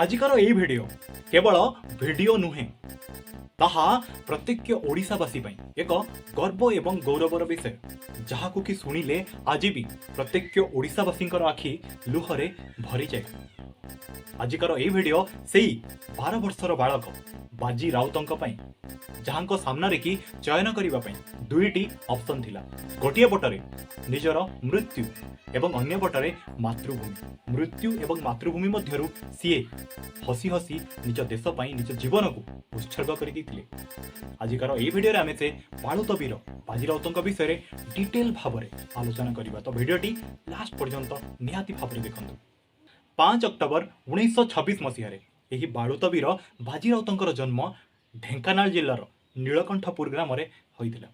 ଆଜିକାର ଏଇ ଭିଡ଼ିଓ କେବଳ ଭିଡ଼ିଓ ନୁହେଁ, ତାହା ପ୍ରତ୍ୟେକ ଓଡ଼ିଶାବାସୀ ପାଇଁ ଏକ ଗର୍ବ ଏବଂ ଗୌରବର ବିଷୟ, ଯାହାକୁ କି ଶୁଣିଲେ ଆଜି ବି ପ୍ରତ୍ୟେକ ଓଡ଼ିଶାବାସୀଙ୍କର ଆଖି ଲୁହରେ ଭରିଯାଏ। ଆଜିକାର ଏଇ ଭିଡ଼ିଓ ସେଇ 12 ବର୍ଷର ବାଳକ ବାଜି ରାଉତଙ୍କ ପାଇଁ, ଯାହାଙ୍କ ସାମ୍ନାରେ କି ଚୟନ କରିବା ପାଇଁ ଦୁଇଟି ଅପସନ୍ ଥିଲା। ଗୋଟିଏ ପଟରେ ନିଜର ମୃତ୍ୟୁ ଏବଂ ଅନ୍ୟ ପଟରେ ମାତୃଭୂମି। ମୃତ୍ୟୁ ଏବଂ ମାତୃଭୂମି ମଧ୍ୟରୁ ସିଏ ହସି ହସି ନିଜ ଦେଶ ପାଇଁ ନିଜ ଜୀବନକୁ ଉତ୍ସର୍ଗ କରିଦେଇଥିଲେ। ଆଜିକାର ଏଇ ଭିଡ଼ିଓରେ ଆମେ ସେ ବାଳୁତ ବୀର ବାଜି ରାଉତଙ୍କ ବିଷୟରେ ଡିଟେଲ ଭାବରେ ଆଲୋଚନା କରିବା। ତ ଭିଡ଼ିଓଟି ଲାଷ୍ଟ ପର୍ଯ୍ୟନ୍ତ ନିହାତି ଭାବରେ ଦେଖନ୍ତୁ। 5 ଅକ୍ଟୋବର 1926 ମସିହାରେ ଏହି ବାଳୁତ ବୀର ବାଜି ରାଉତଙ୍କର ଜନ୍ମ ଢେଙ୍କାନାଳ ଜିଲ୍ଲାର ନୀଳକଣ୍ଠପୁର ଗ୍ରାମରେ ହୋଇଥିଲା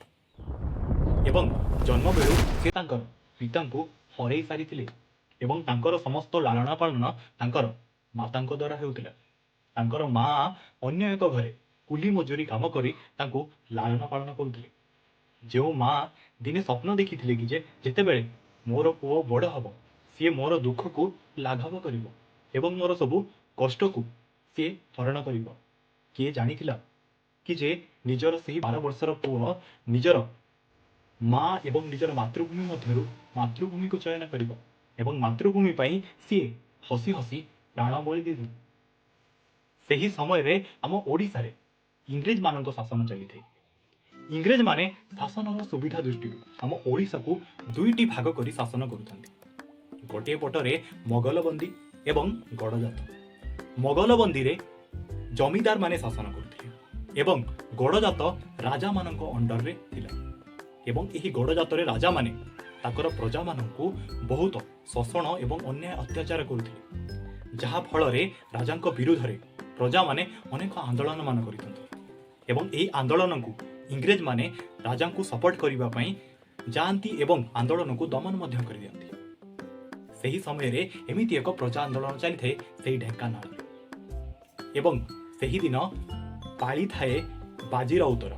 ଏବଂ ଜନ୍ମ ବେଳୁ ସେ ତାଙ୍କର ପିତାଙ୍କୁ ହରେଇ ସାରିଥିଲେ ଏବଂ ତାଙ୍କର ସମସ୍ତ ଲାଳନ ପାଳନ ତାଙ୍କର ମାତାଙ୍କ ଦ୍ୱାରା ହେଉଥିଲା। ତାଙ୍କର ମା ଅନ୍ୟ ଏକ ଘରେ କୁଲି ମଜୁରୀ କାମ କରି ତାଙ୍କୁ ଲାଳନ ପାଳନ କରୁଥିଲେ। ଯେଉଁ ମା ଦିନେ ସ୍ୱପ୍ନ ଦେଖିଥିଲେ କି ଯେ ଯେତେବେଳେ ମୋର ପୁଅ ବଡ଼ ହବ, ସିଏ ମୋର ଦୁଃଖକୁ ଲାଘବ କରିବ ଏବଂ ମୋର ସବୁ କଷ୍ଟକୁ ସିଏ ହରଣ କରିବ, କିଏ ଜାଣିଥିଲା କି ଯେ ନିଜର ସେହି 12 ବର୍ଷର ପୁଅ ନିଜର ମା ଏବଂ ନିଜର ମାତୃଭୂମି ମଧ୍ୟରୁ ମାତୃଭୂମିକୁ ଚୟନ କରିବ ଏବଂ ମାତୃଭୂମି ପାଇଁ ସିଏ ହସି ହସି ପ୍ରାଣ ବଳି ଦେଇଦେବ। ସେହି ସମୟରେ ଆମ ଓଡ଼ିଶାରେ ଇଂରେଜମାନଙ୍କ ଶାସନ ଚାଲିଥାଏ। ଇଂରେଜମାନେ ଶାସନର ସୁବିଧା ଦୃଷ୍ଟିରୁ ଆମ ଓଡ଼ିଶାକୁ ଦୁଇଟି ଭାଗ କରି ଶାସନ କରୁଥାନ୍ତି। ଗୋଟିଏ ପଟରେ ମୋଗଲବନ୍ଦୀ ଏବଂ ଗଡ଼ଜାତ। ମୋଗଲବନ୍ଦୀରେ ଜମିଦାରମାନେ ଶାସନ କରୁଥିଲେ ଏବଂ ଗଡ଼ଜାତ ରାଜାମାନଙ୍କ ଅଣ୍ଡରରେ ଥିଲା ଏବଂ ଏହି ଗଡ଼ଜାତରେ ରାଜାମାନେ ତାଙ୍କର ପ୍ରଜାମାନଙ୍କୁ ବହୁତ ଶୋଷଣ ଏବଂ ଅନ୍ୟାୟ ଅତ୍ୟାଚାର କରୁଥିଲେ, ଯାହା ଫଳରେ ରାଜାଙ୍କ ବିରୁଦ୍ଧରେ ପ୍ରଜାମାନେ ଅନେକ ଆନ୍ଦୋଳନମାନ କରିଥାନ୍ତି ଏବଂ ଏହି ଆନ୍ଦୋଳନକୁ ଇଂରେଜମାନେ ରାଜାଙ୍କୁ ସପୋର୍ଟ କରିବା ପାଇଁ ଯାଆନ୍ତି ଏବଂ ଆନ୍ଦୋଳନକୁ ଦମନ ମଧ୍ୟ କରିଦିଅନ୍ତି। ସେହି ସମୟରେ ଏମିତି ଏକ ପ୍ରଜା ଆନ୍ଦୋଳନ ଚାଲିଥାଏ ସେହି ଢେଙ୍କାନାଳରେ ଏବଂ ସେହିଦିନ ପାଳି ଥାଏ ବାଜି ରାଉତର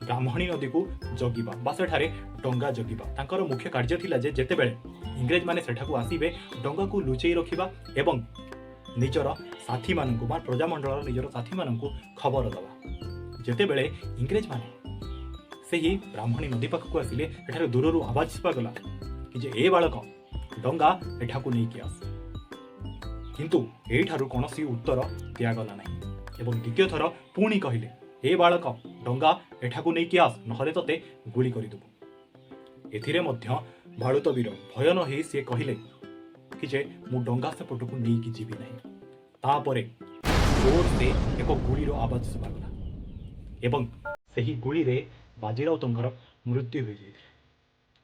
ବ୍ରାହ୍ମଣୀ ନଦୀକୁ ଜଗିବା ବା ସେଠାରେ ଡଙ୍ଗା ଜଗିବା। ତାଙ୍କର ମୁଖ୍ୟ କାର୍ଯ୍ୟ ଥିଲା ଯେ ଯେତେବେଳେ ଇଂରେଜମାନେ ସେଠାକୁ ଆସିବେ, ଡଙ୍ଗାକୁ ଲୁଚେଇ ରଖିବା ଏବଂ ନିଜର ସାଥୀମାନଙ୍କୁ ବା ପ୍ରଜାମଣ୍ଡଳର ନିଜର ସାଥୀମାନଙ୍କୁ ଖବର ଦେବା। ଯେତେବେଳେ ଇଂରେଜମାନେ ସେହି ବ୍ରାହ୍ମଣୀ ନଦୀ ପାଖକୁ ଆସିଲେ, ସେଠାରେ ଦୂରରୁ ଆବାଜ ଶୁଭାଗଲା କି ଯେ ଏ ବାଳକ, ଡଙ୍ଗା ଏଠାକୁ ନେଇକି ଆସ। କିନ୍ତୁ ଏଇଠାରୁ କୌଣସି ଉତ୍ତର ଦିଆଗଲା ନାହିଁ ଏବଂ ଦ୍ୱିତୀୟ ଥର ପୁଣି କହିଲେ, "ଏ ବାଳକ, ଡଙ୍ଗା ଏଠାକୁ ନେଇକି ଆସ, ନହେଲେ ତତେ ଗୁଳି କରିଦେବୁ।" ଏଥିରେ ମଧ୍ୟ ବାଳୁତ ବୀର ଭୟ ନ ହେଇ ସିଏ କହିଲେ କି ଯେ ମୁଁ ଡଙ୍ଗା ସେପଟକୁ ନେଇକି ଯିବି ନାହିଁ। ତାପରେ ଜୋରସେ ଏକ ଗୁଳିର ଆବାଜ ଶୁଭାଗଲା ଏବଂ ସେହି ଗୁଳିରେ ବାଜିରାଉତଙ୍କର ମୃତ୍ୟୁ ହୋଇଯାଇଥିଲା,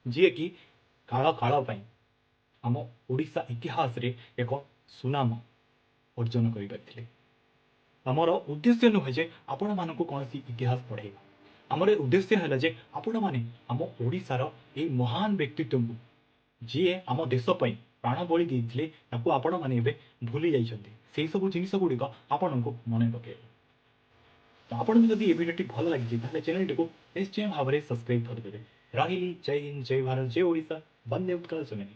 ଯିଏକି କାଳ କାଳ ପାଇଁ ଆମ ଓଡ଼ିଶା ଇତିହାସରେ ଏକ ସୁନାମ ଅର୍ଜନ କରିପାରିଥିଲେ। ଆମର ଉଦ୍ଦେଶ୍ୟ ନୁହେଁ ଯେ ଆପଣମାନଙ୍କୁ କୌଣସି ଇତିହାସ ପଢ଼େଇବା। ଆମର ଉଦ୍ଦେଶ୍ୟ ହେଲା ଯେ ଆପଣମାନେ ଆମ ଓଡ଼ିଶାର ଏଇ ମହାନ ବ୍ୟକ୍ତିତ୍ୱଙ୍କୁ, ଯିଏ ଆମ ଦେଶ ପାଇଁ ପ୍ରାଣବଳି ଦେଇଥିଲେ, ତାକୁ ଆପଣମାନେ ଏବେ ଭୁଲି ଯାଇଛନ୍ତି। ସେଇ ସବୁ ଜିନିଷ ଗୁଡ଼ିକ ଆପଣଙ୍କୁ ମନେ ପକାଇବ। ତ ଆପଣଙ୍କୁ ଯଦି ଏ ଭିଡ଼ିଓଟି ଭଲ ଲାଗିଛି, ତାହେଲେ ଚ୍ୟାନେଲଟିକୁ ନିଶ୍ଚୟ ଭାବରେ ସବସ୍କ୍ରାଇବ୍ କରିଦେବେ। ରହିଲି। ଜୟ ହିନ୍ଦ, ଜୟ ଭାରତ, ଜୟ ଓଡ଼ିଶା, ବନ୍ଦେ ଉତ୍କଳ ଜନନୀ।